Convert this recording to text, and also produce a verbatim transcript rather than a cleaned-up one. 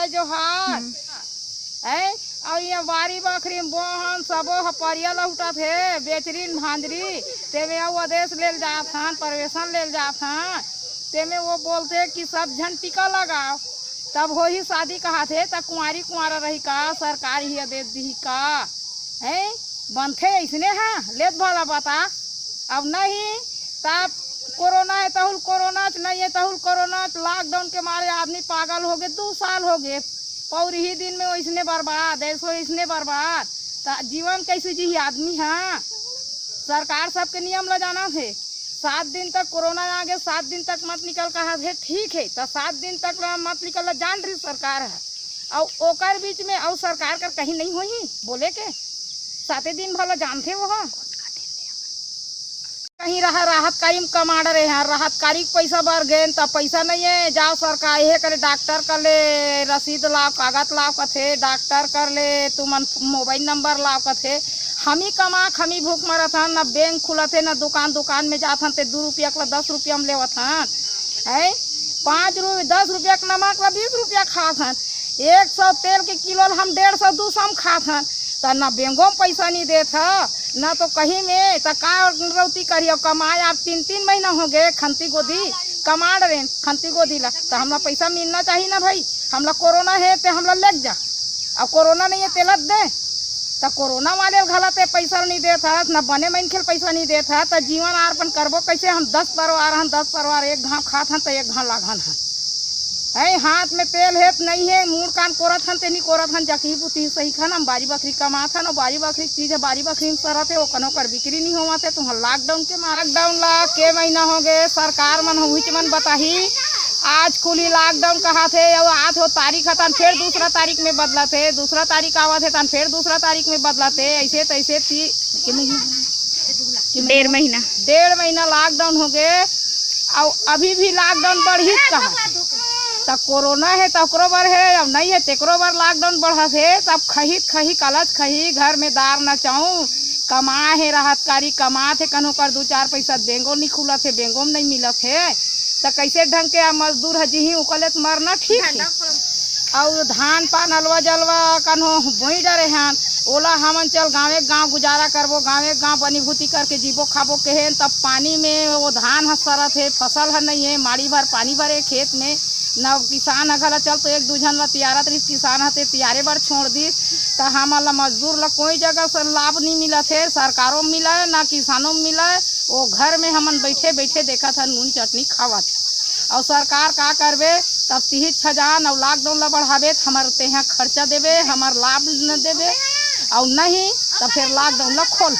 जोहार। हैं? अउ ये बारी बखरी में बोहन सबो ह परिया लहुटत हे, बेचरिन भांजरी, तेमे अउ आदेश लेल जात हन, परवेशन लेल जात हन, तेमे वो बोलथे कि सब झन टीका लगाव, तब होही शादी कहत हे, त कुंवारी कुंवारा रही का, सरकार ही आदेश दिही का? हैं? बनथे अइसने हा? लेत भला बता। अब नहीं, तब कोरोना हे तहुल कोरोना, नहीं हे तहुल कोरोना, lockdown के मारे आदमी पागल हो गे, दू साल हो गे। पौरही दिन में वइसने बर्बाद, ऐसो वइसने बर्बाद, त जीवन कैसे जीही आदमी हा? सरकार सबके नियम ल जानत हे। सात दिन तक कोरोना आ गे, सात दिन तक मत निकल कहत हे, ठीक हे, त सात दिन तक ल मत निकल ल जान रही सरकार ह। अउ ओकर बीच में अउ सरकार कर कहीं नहीं होही बोले के, साते दिन भला जानथे वो ह। कहीं रहा राहत कारी में कमा डरे हैं, राहत कारी के पैसा बर गेन, त पैसा नहीं है, जाओ सरकार, ये करे डॉक्टर कर ले रसीद लाओ, कागज लाओ कथे, डॉक्टर कर ले, तुमन मोबाइल नंबर लाओ कथे। हम ही कमा, हम ही भूख मरत हन, न बैंक खुलत हे, न दुकान, दुकान में जात हन, ते दू रुपया के ला दस रुपया में लेवत हन, है? पाँच रुपये, दस रुपया के नमक ला बीस रुपया खात हन, एक सौ तेल के किलो ला हम डेढ़ सौ, दू सौ में खात हन, त न बेंगो में पैसा नहीं देत ह, न तो कहीं में, त का रौती करियो, कमाए आप तीन, तीन महीना हो गए, खंती गोदी कमा डरेन, खंती गोदी ला, त हमला पैसा मिलना चाहिए ना भाई, हमला कोरोना है ते हमला लेग जा, अब कोरोना नहीं है तेला दे, त कोरोना वाले ल घला ते पैसा नहीं देत हस, न बने मनखे ल पैसा नहीं देत हस, त जीवन यापन करबो कैसे? हम दस परिवार हन, दस परिवार एक घाव खात हन, त एक घाव लागन हन। है, हाथ में तेल हे त नहीं हे, मूड़ कान कोरत हन, ते नहीं कोरत हन, जकही पुतही सही खन, हम बारी बखरी कमात हन, अउ बारी बखरी चीज ह, बारी बखरी में सरत हे, ओ कनो कर बिक्री नहीं होवत हे, तुम्हर lockdown के मारे। Lockdown ला के महीना हो गए, सरकार मन हुईच मन बताही, आज खुली lockdown कहत हे, अउ आत हो तारीख हतन, फिर दूसरा तारीख में बदलत हे, दूसरा तारीख आवत हे, तन फिर दूसरा तारीख में बदलत हे, ऐसे तैसे ती-, के महीना? डेढ़ महीना। डेढ़ महीना lockdown हो गए, अउ अभी भी lockdown बढ़ित कहत हे। त कोरोना हे त ओकरो बर हे, अब नहीं हे तेकरो बर lockdown बढ़त हे। त अब खही त खही, कलच खही, घर में दार न चाहूं, कमा हे राहत कारी, कमात हे, कन्हो कर दू चार पैसा बेंगो नहीं खुलत हे, बेंगो में नहीं मिलत हे, त कैसे ढंग के अब मजदूर ह जीही, ओकर ले त मरना ठीक हे। अउ धान पान अलवा जलवा कन्हो बोई डरे हन, ओला हमन चल गाँवे गाँव गुजारा करबो, गाँवे गाँव बनी भूती करके जीबो खाबो केहेन, तब पानी में वो धान ह सरत हे, फसल ह नहीं हे, माड़ी भर पानी भरे खेत में, न किसान ह घला चल तो एक दू झन ला तियारत रहिस, किसान ह ते तियारे बर छोड़ दिस, त हमन ला मजदूर ला कोई जगह से लाभ नहीं मिलत हे, सरकारों मिले ना किसानों मिले, वो घर में हमन बैठे बैठे देखत हन नून चटनी खावत हे। अउ सरकार का करबे, तब तिही छजान अउ lockdown ला बढ़ाबे, त हमर तेहा खर्चा देबे, हमर लाभ न देबे, अउ नहीं त फिर lockdown ला खोल।